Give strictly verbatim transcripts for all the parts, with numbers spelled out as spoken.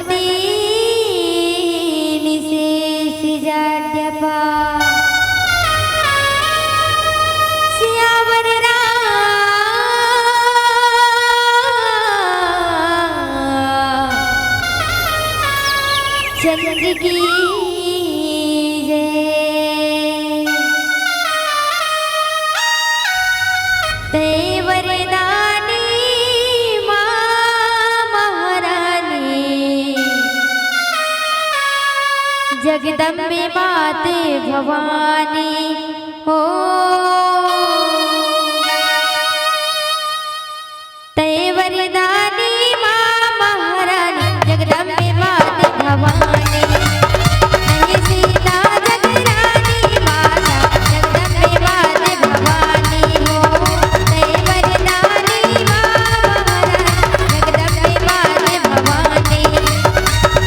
तीन शेष जाड्यपा सियावर रामचंद्र की जय। तै वरदानी माँ महारानी, जगदम्बे माते भवानी हो। तै वरदानी माँ महारानी, जगदम्बे माते भवानी। तै सीता जगरानी माता, जगदम्बे माते भवानी हो। तै वरदानी माँ महारानी, जगदम्बे माते भवानी।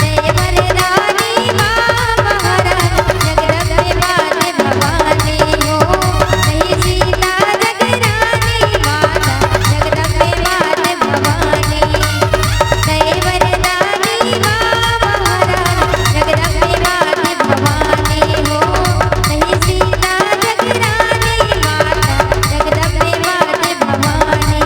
तै वरदानी माँ महारानी, जगदम्बे माते भवानी हो। तै सीता जगरानी माता, जगदम्बे माते भवानी। तै वरदानी माँ महारानी, जगदम्बे माते भवानी हो। तै सीता जगरानी माता, जगदम्बे माते भवानी।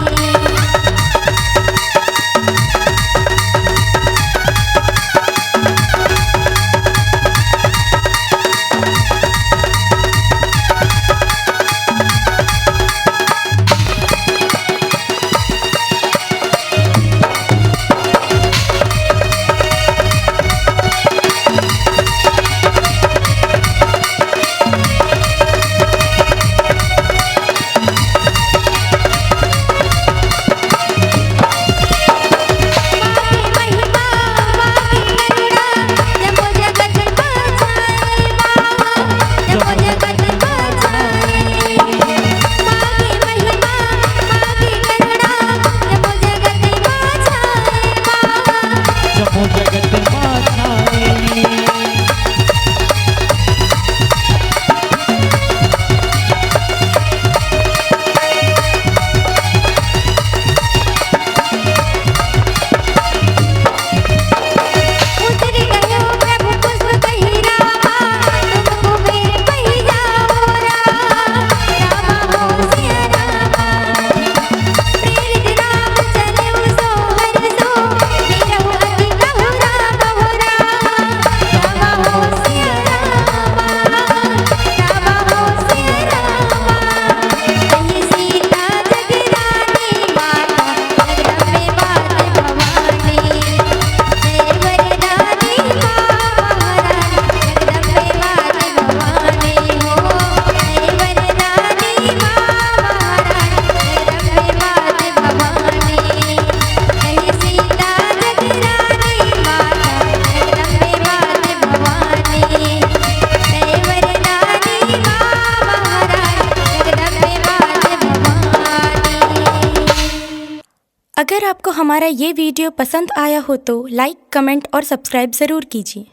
अगर आपको हमारा ये वीडियो पसंद आया हो तो लाइक, कमेंट और सब्सक्राइब ज़रूर कीजिए।